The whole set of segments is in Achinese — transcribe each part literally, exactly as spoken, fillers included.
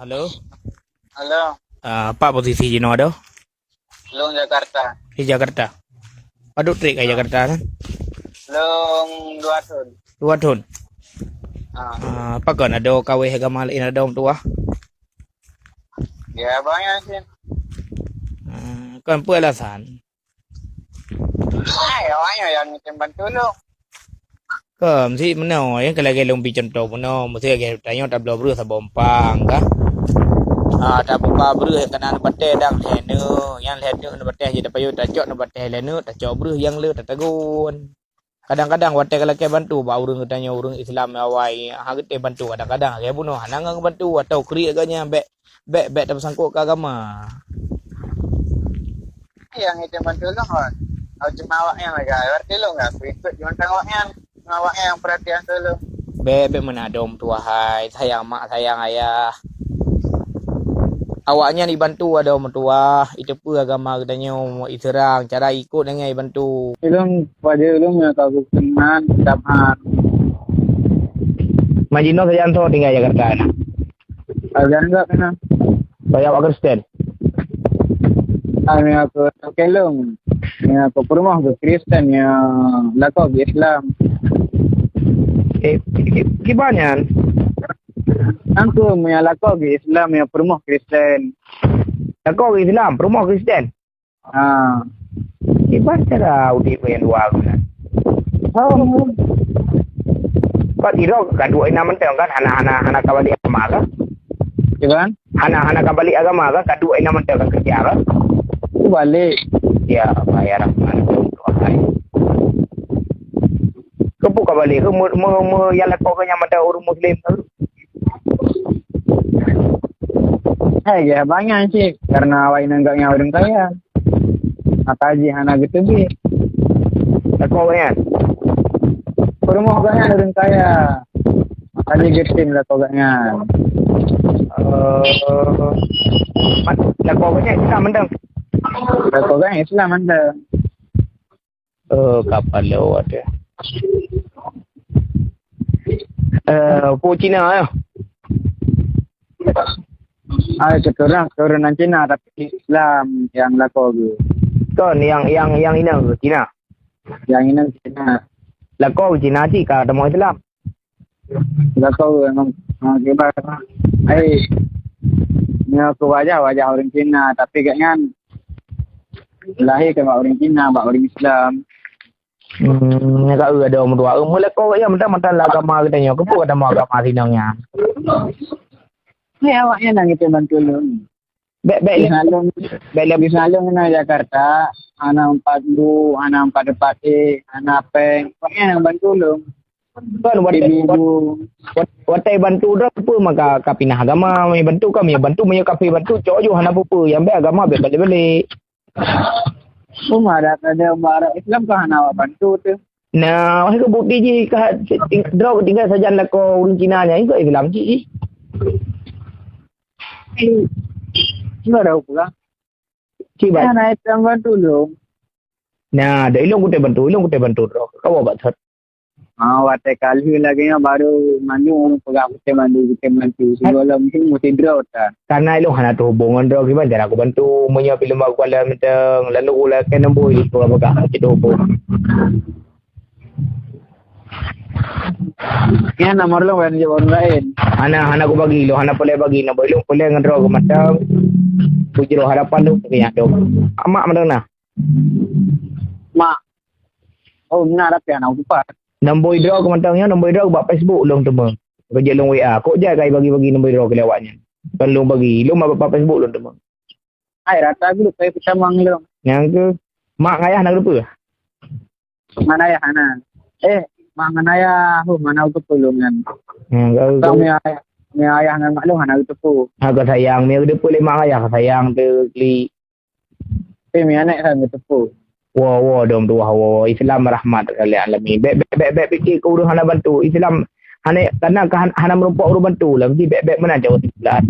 Halo. Halo. Ah, apa posisi jinoe tu? Lôn Jakarta. Di Jakarta. Padub trép ka Jakarta kan? Lôn dua thôn. Dua thôn. Ah. Ah, apa kon ada kawé agama lain ada orang tua? Ya, banyak sih. Ah, kon apa alasan? Hai, awaknya yang minta bantu lu. Ka, meusi meunoe, nyang keu lagèe lôn bri cuntoh meunoe, meusi lagèe tanyoe tabloe breueh saboh umpang, ka. Ah, tabuka breueh nyang kana neubatèe dang lhèe neuk, nyang lhèe neuk neubatèe jih tapayoh tacok neubatèe lhèe neuk, tacok breueh nyang le tatagun. Kadang-kadang watèe ka lakèe bantu bak ureueng geutanyoe, ureueng Islam awai, ha geutem bantu kadang-kadang lagèe bunoe hana ngon bantu atau kriek geuh nyan bèk, bèk, bèk tapeusangkot keu agama. Nyang itu bantu lôn, oi. Au cuma awaknyan lagèe, berarti lôn enggak ikut cuma awaknyan. Cuma awaknyan yang perhatian dulu. Bèk, bèk meunan dong meutuah hai, sayang mak, sayang ayah. Awaknyan ibantu adoe meutuah, iteupeue agama geutanyoe, iseurang, cara ikot nyan ibantu. Ulôn, pada ulôn nyang ka geukeunang kitab han. Majinoe sajan soe tinggai Jakarta na? Sajan gak kena. Saya awak Kristen. Kami aku kelong. Ya, aku perumoh ke Kristen ya, lakoe ke Islam. Eh, ki-, ki-, kiban nyan? Aku meunyo lakoe geuh Islam, ya peurumoh Kristen. Lakoe geuh Islam, peurumoh Kristen? Ha. Kiban cara udép nyang dua guna? Oh. Pat sidroe ka duek inan mantong kan, hana, hana, hana ka balik agama kah? Kiban? Hana, hana ka balik agama kah, ka duek inan mantong ka keureuja kah? Balik. Ya Allah, ya Rahman, Tuhan. Keupeue ka balik? Keu me-, me-, me-, nyang lakoe geuh nyan mantong ureueng Muslim kah? Hai, ya, banyak cit. Karena awak inong gak nyan ureueng kaya. Maka jih hana geuteubiet. Lakoe geuh nyan? Peurumoh geuh nyan ureueng kaya. Maka jih geutem lakoe geuh nyan. Eh, mat-, lakoe geuh nyan Islam mantong? Lakoe geuh nyan Islam mantong. Oh, kapal lewat ya. Eh, peue Cina ya? Ah, keturunan, keturunan Cina tapi Islam nyang lakoe geuh. Kon nyang, nyang, nyang inong geuh Cina? Nyang inong Cina. Lakoe geuh Cina cit ka tamong Islam. Lakoe memang, ah, kiban. Hai, nyoe keu wajah, wajah ureueng Cina, tapi gobnyan lahé keu bak ureueng Cina, bak ureueng Islam. Hmm, nyan ka eu adoe meutuah. Eu meulakoe gobnyan mantong-mantong lam agama geutanyoe. Keupeue gata meu agama sinong nyan? Hai, awaknyan nyang geutem bantu lôn. Bèk, bèk lé. Di salon, bèk lé. Di salon na Jakarta, hana empat bu, hana empat, empat ék, hana pèng. Awaknyan nyang bantu lôn. Kon watèe, ibu-ibu. Wat-, watèe bantu droe peue maka ka pinah agama, meunyo bantu ka, meunyo bantu, meunyo kafé bantu, cok ju hana peue-peue, nyang bèk agama bèk balek-balek. Cuma dak ada barang Islam ka hana awak bantu tu. Nah, wahai keu bukti jih ka ting-, droe tinggai sajan lakoe ureueng Cina nyan, ikot Islam cit jih. Enggak ada apa. Cik, Bang. Nah, nah, itu yang bantu lu. Nah, dah ilong kutai bantu, ilong kutai bantu droe. Kau buat thot. Ah, watèe kali lagi yang baru maju pegang kutai bantu, kutai bantu. Sebelum mungkin mesti drop dah. Karena ilong hana terhubung ngon droe, kiban cara aku bantu. Meunyo film aku ada menteng, lalu aku lah kena boy itu apa kah, mesti terhubung. Nyan nomor lôn ban jaweueb ureueng laén. Hana, hana kubagi, lôn hana peureulèe bagi nomor lôn, peureulèe ngon droe keu mantong. Bujroh harapan lôn keu nyan dong. Mak mantong na? Mak. Oh, na tapi hana kutupat. Nomor droe keu mantong nyan, nomor droe bak Facebook lôn teuma. Keu jeuet lôn W A. Kok jai kai bagi-bagi nomor droe keu lé awak nyan. Kon lôn bagi, lôn bak, bak Facebook lôn teuma. Hai, rata geuh payah peutamong lom. Nyang keu mak ngon ayah na geuteupeue? Mak ngon ayah hana. Eh, mak ngon ayah, huh, mana geuteupeue lom nyan. Nyang keu, keu mi ayah, mi ayah ngon mak lom hana geuteupeue. Ha, ka sayang, mi geuteupeue lé mak ngon ayah, ka sayang teu klik. Tapi mi aneuk kan geuteupeue. Woe, woe, dong tuwah, woe, woe. Islam rahmat lil alamin. Bèk, bèk, bèk, bèk pikir keu ureueng hana bantu. Islam hana, kana ka han-, hana meurumpok ureueng bantu lah. Mesti bèk, bèk meunan cara Islam.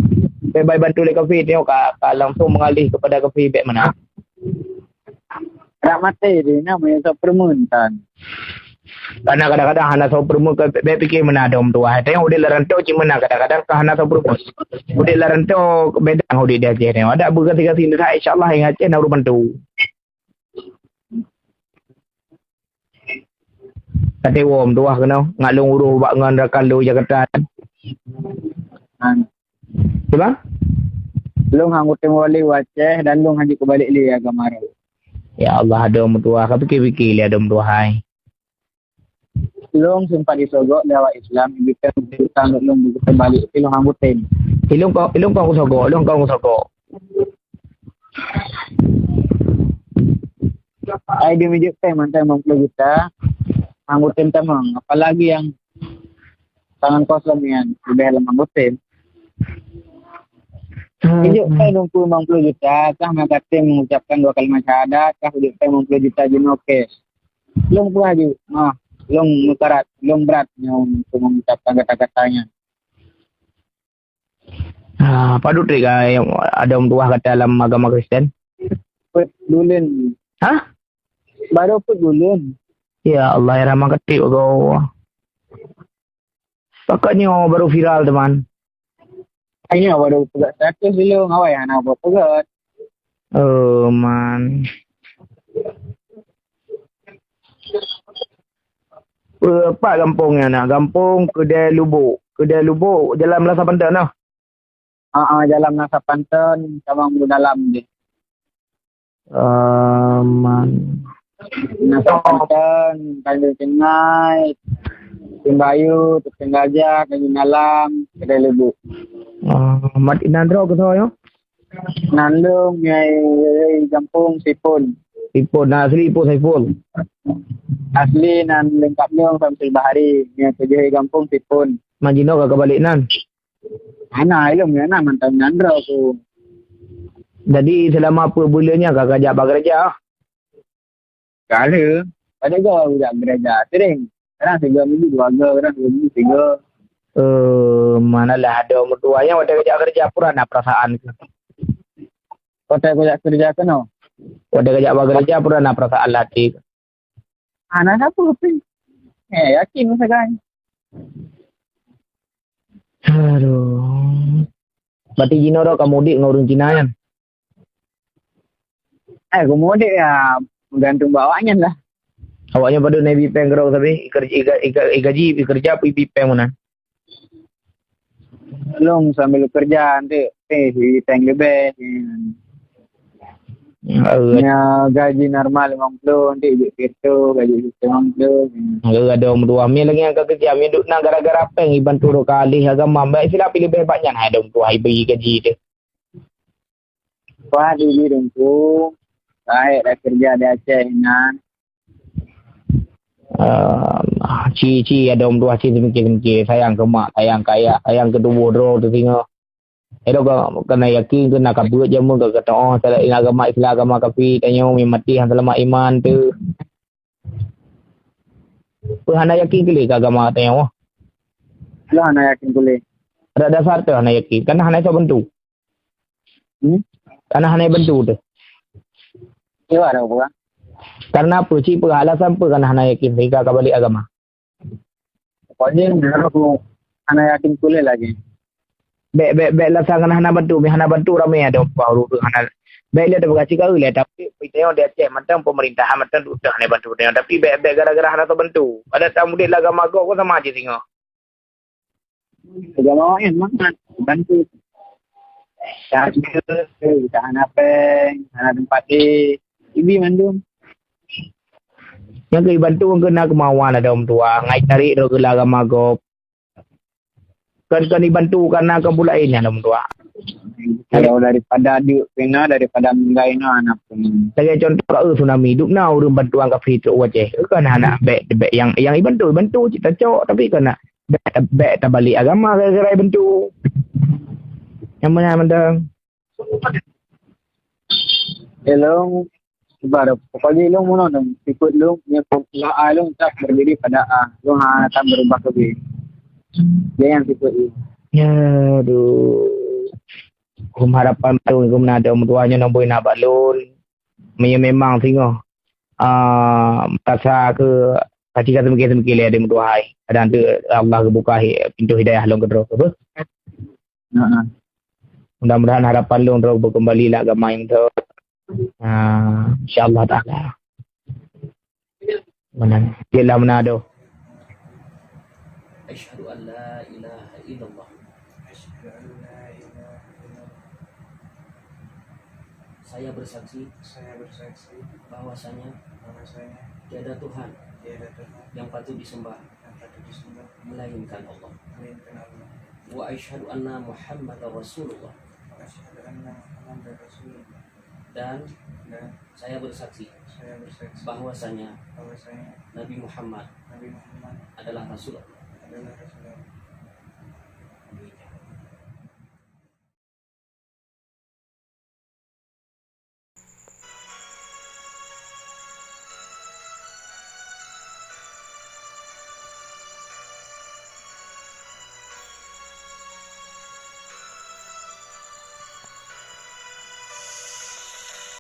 Bèk bai bantu lé kafé, tengok ka, ka langsung mengalih kepada kafé, bèk meunan. Rak maté deh, nama yang sok peureumeun tan. Karena kadang-kadang hana soe peurumoh, ka bèk pikir meunan dong tuha. Tengok udép lam rantau cit meunan, kadang-kadang ka hana soe peurumoh. Udép lam rantau beda ngon udép di Aceh nyoe. Ada beugaséh-gaséh nyoe, insya Allah, ingat Aceh na ureueng bantu. Katé wom tuha keunoe, ngat lôn uroh bak ngon rakan lôn Jakarta. Cuba? Lôn han kutem wali u Aceh dan lôn han jeuet kubalek lé agama roh. Ya Allah, adoe meutuha, ka pikir-pikir lé adoe meutuha hai. Lôn sempat disogok lé awak Islam, ibi tem utang lôn beutôi balek, tapi lôn han kutem. Ilôn kon, ilôn kon kusogok, ilôn kon kusogok. Ai di mijek tem mantong limong ploh juta, han kutem tamong, apalagi nyang tangan kosong nyan, leubeh lam han kutem. Mijek tem lôn peulimong ploh juta, kah maka tem mengucapkan dua kalimat syahadat, kah mijek tem limong ploh juta jinoe cash. Lôn peugah jeuet, mah, lôn meukarat, lôn brat nyoe untuk mengucapkan kata-kata nyan. Ha, padub trép ka adoe meutuha gata lam agama Kristen? Peuet buleuen. Hah? Baru peuet buleuen. Ya Allah, ya Rahman, ka trép agoe. Pakon nyoe baru viral, teuma? Ai nyoe baru peugöt status dulu, awai hana peugöt. Oh, man. Peue, pat gampông nyan na? Gampông Keudè Lubok. Keudè Lubok, jalan Meulasa Panton noh? Haa, jalan Meulasa Panton, tamong u dalam jih. Aman. Meulasa Panton, Tanjong Tinggai, Simpang Bayu, Teupeung Gajah, Tanjong Dalam, Keudè Lubok. Ah, mat inan droe keusoe nyoe? Nan lôn nyang gampông Sipon. Sipon, na asli Ipoh Saiful? Asli nan lengkap lôn Samsul Bahari, nyang keujeuet gampông Sipon. Mat jinoe ka kabalek nan? Hana, ilôn nyang na mantong nan droe ku. Jadi, selama peuet buleuen nyan ka kajak bak gereja? Ka lheueh. Padahai goe jak gereja sering. Kadang sigoe minggu dua goe, kadang sigoe minggu sigoe. Eh, manalah adoe meutuah nyan watèe kajak gereja pura na perasaan keu? Watèe kajak gereja keunoe? Watèe kajak bak gereja pura na perasaan lam até keu? Hana sapeue pih. Eh, yakin meusagai. Aduh. Berarti jinoe droe kamoe udép ngon ureueng Cina nyan? Eh, kamoe udép ya meugantung bak awaknyan lah. Awaknyan padub na ibi péng keudroe sabe, iker-, ika-, ika-, igaji, ikeureuja, ibi péng meunan? Lôn sambil keureuja, nanti, eh, ibi péng leubeh. Hmm, eh. Nya gaji normal limong ploh, nanti jeuet sireutôh, gaji sireutôh limong ploh. Eh, adoe meutuah. Mie lagèe nyang ka keureuja, mie duek na gara-gara péng iban turot keu ahli agama. Bèk silap leubeh banyak hai adoe meutuah, ibi gaji teuh. Wah, di Bidungku, baik dah kerja di Aceh inan. Ah, ci, ci, adoe meutuah ci, seumiké-seumiké. Sayang keu mak, sayang keu ayah, sayang keu tuboh droe teuh singoh. Adoe ka, ka na yakin, keu na ka beuet jameun, ka, ka teu'oh, agama Islam, agama kafé, tanyoe meumaté han seulamat iman teuh. Peue hana yakin keu lé keu agama tanyoe? Lôn hana yakin keu lé. Adak dasar teuh hana yakin, kana hana soe bantu. Hmm? Kana hana bantu teuh. Iwa dah peugah. Karena peue? Cit peugah alasan peue kana hana yakin sehingga ka balek agama? Pokoknya, menurutku, hana yakin keu lé lagi. Bèk, bèk, bèk alasan kana hana bantu, meuhana bantu ramé adoe meutuah ureueng hana. Bèk lé tapeugah cit ka lé, tapi tanyoe di Aceh mantong pemerintahan mantong duek hana bantu tanyoe. Tapi bèk, bèk gara-gara hana tabantu. Adak tam udép lam agama gob kon sama aja singoh. Agama laén mangat bantu. Tak ada, tak hana péng, hana teumpat deh. Ibi mandum. Nyang keu ibantu keu na keumawan adoe meutuah, ngai tarék droe keu lam agama gob. Kon, kon ibantu kana kon peue laén nyan adoe meutuah. Kalau daripada duek pih na, daripada meunggai na, hana peue. Lagèe contoh ka, eh, tsunami, duek na ureueng bantuan kafé trok u Aceh. Kon hana bèk, bèk nyang, nyang ibantu, ibantu cit tacok, tapi kon na bèk, bèk tabalek agama gara-gara ibantu. Nyang meunan mantong. Hello. Ibarat, pokoknya ilong mono dong, sikut ilong, nya pokok A ilong tak berdiri pada A. Ilong ha tak berubah ke B. Dia yang sikut ilong. Ya, aduh. Kum harapan baru kum na ada meutuah nyoe nombor na bak lôn. Meunyoe memang singoh, ah, merasa ke Pasti ka seumike-seumike lé, ada meutuhai. Kadang tu Allah geubuka hi-, pintoe hidayah lôn keudroe. Apa? Heeh. Mudah-mudahan harapan lôn droe beukeumbali lam agama nyang beutôi. Ah, insya Allah Taala. Meunan. Bila meunan tu. Asyhadu an la ilaha illallah. Asyhadu an la ilaha illallah. Saya bersaksi Saya bersaksi bahwasanya bahwasanya tiada Tuhan tiada Tuhan yang patut disembah yang patut disembah melainkan Allah. Melainkan Allah. Wa asyhadu anna Muhammadar Rasulullah. Wa asyhadu anna Muhammadar Rasulullah. Dan Dan saya bersaksi saya bersaksi bahwasanya bahwasanya Nabi Muhammad Nabi Muhammad adalah Rasul Allah. Adalah Rasul